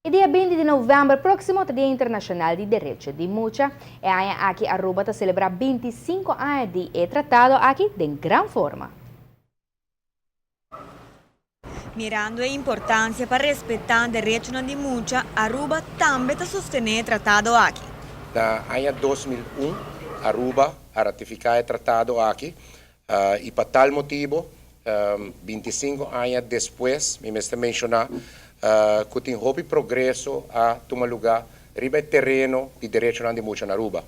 E dia 20 di november proximo ta Dia Internacional di Derecho di Mucha. E aña aki Aruba ta celebra 25 aña di e tratado aki den gran forma. Mirando e importancia pa respeta derechonan di mucha, Aruba tambe ta sostene e tratado aki. Na aña 2001, Aruba a ratifica e tratado aki y pa tal motibo, 25 aña despues, mi mester menciona cu tin hopi progreso a tuma luga riba e tereno di derechonan di mucha na Aruba.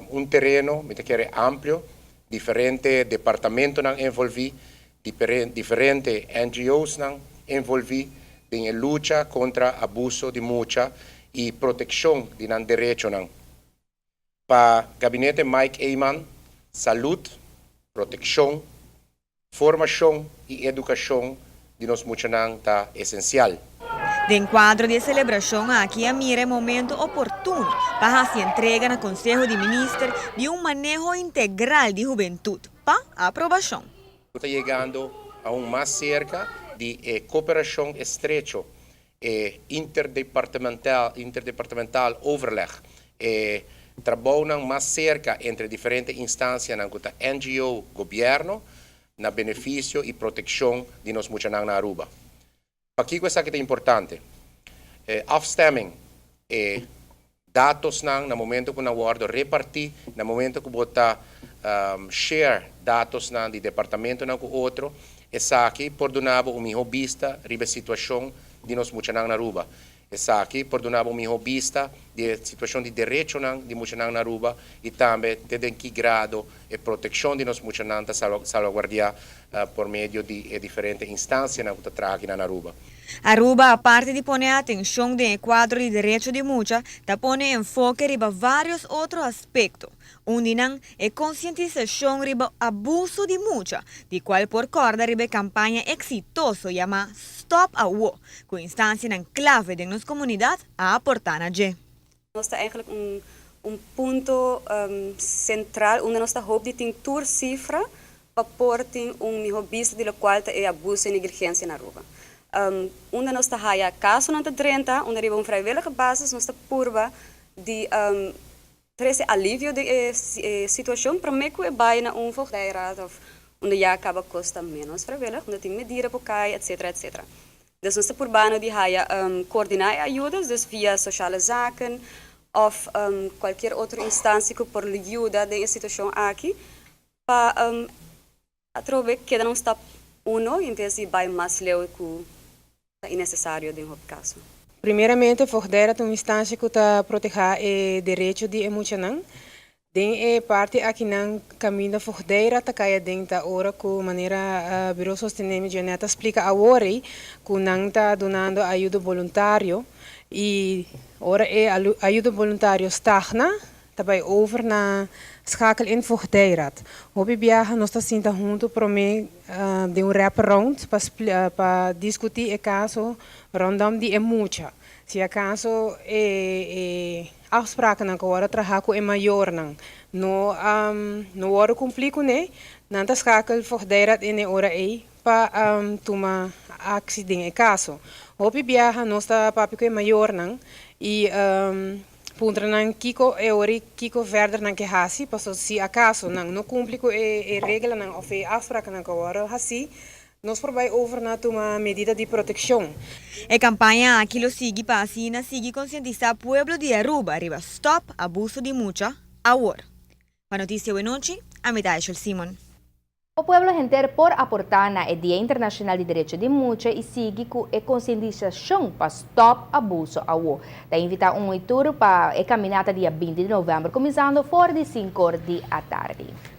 Un tereno, mi ta kere, amplio, diferente departamentonan envolvi, diferente NGOsnan envolvi den lucha contra abuso di mucha y proteccion di nan derechonan. Pa Gabinete Mike Eman, salud, proteccion, formacion y educacion di nos muchanan ta esencial. Den cuadro di celebracion aki a mira momento oportuno pa haci entrega na Conseho di Minister di un maneho integral di hubentud pa aprobacion. Ta yegando aun mas cerca di cooperacion estrecho, interdepartamental overleg, trabou mas cerca entre diferente instancia, NGO, gobierno, na beneficio y proteccion di nos muchanan na Aruba. Pakico esaki ta importante? Afstemming, datosnan na momento cu nan wordo reparti, na momento cu bo ta share datosnan di departamentonan cu otro, esaki por duna bo un miho bista riba situacion di nos muchanan na Aruba. Esaki por duna bo un miho bista di situacion di derechonan di muchanan na Aruba y tambe te den ki grado e proteccion di nos muchanan ta salvaguardia por medio di diferente instancianan cu ta traha na Aruba. Aruba, aparte di pone atencion den cuadro di derecho di mucha, ta pone enfoke riba varios otro aspecto. Un di nan e concientisacion riba abuso di mucha, di cual por corda riba campaña exitoso yama Stop Awo, cu instancianan clave den nos comunidad a aporta na dje. Nos ta eigenlijk un punto central unda nos ta hoop di tin tur cifra pa por tin un miho bista di locual ta e abuso y negligencia na Aruba. Unda nos ta haya casonan ta drenta, unda riba un vrijwillige basis nos ta purba di trece alivio di e situacion prome cu e bay na un voogdijraad of unda ya caba cos ta menos vrijwillig, unda tin medida por cay, etc. etc. Dus nos ta purbando di haya coordina e ayuda, dus via sociale zaken of cualkier otro instancia cu por yuda den e situacion aki pa atrobe keda un stap uno en bes di bay mas leu cu ta innecesario den hopi caso. Primeramente, voogdijraad ta un instancia cu ta protege e derecho di muchanan. Den e parti akinan caminda voogdijraad ta cay den ta ora cu manera Bureau Sostenemi Janet a splica awor cu nan ta dunando ayudo voluntario y ora e ayudo voluntario stagna, ta bay over na schakel in voogdijraad. Hopi biaha nos ta sinta hunto prome den un wrap-around pa discuti e caso rondom di e mucha. Si acaso e afsprakennan cu ora traha cu e mayornan no wordo cumpli cune, nan ta schakel voogdijraad in e ora ei pa tuma actie den e caso. Hopi biaha nos ta papia cu e mayornan y puntra nan kiko e ora kiko verder nan ke hasi, paso si acaso nan no cumpli cu e reglanan of e afsprakennan cu ora hasi, nos por bay over na tuma medida di proteccion. E campaña aki lo sigui pa asina sigui concientisa pueblo di Aruba riba Stop Abuso di Mucha awor. Pa Noticia Nochi, ami ta Simon. E pueblo henter por aporta na Dia Internacional di Derecho di Mucha y sigui cu e concientisacion pa Stop Abuso Awo. Ta invita un tur pa e caminata dia 20 di november, cuminsando for di 5 or di atardi.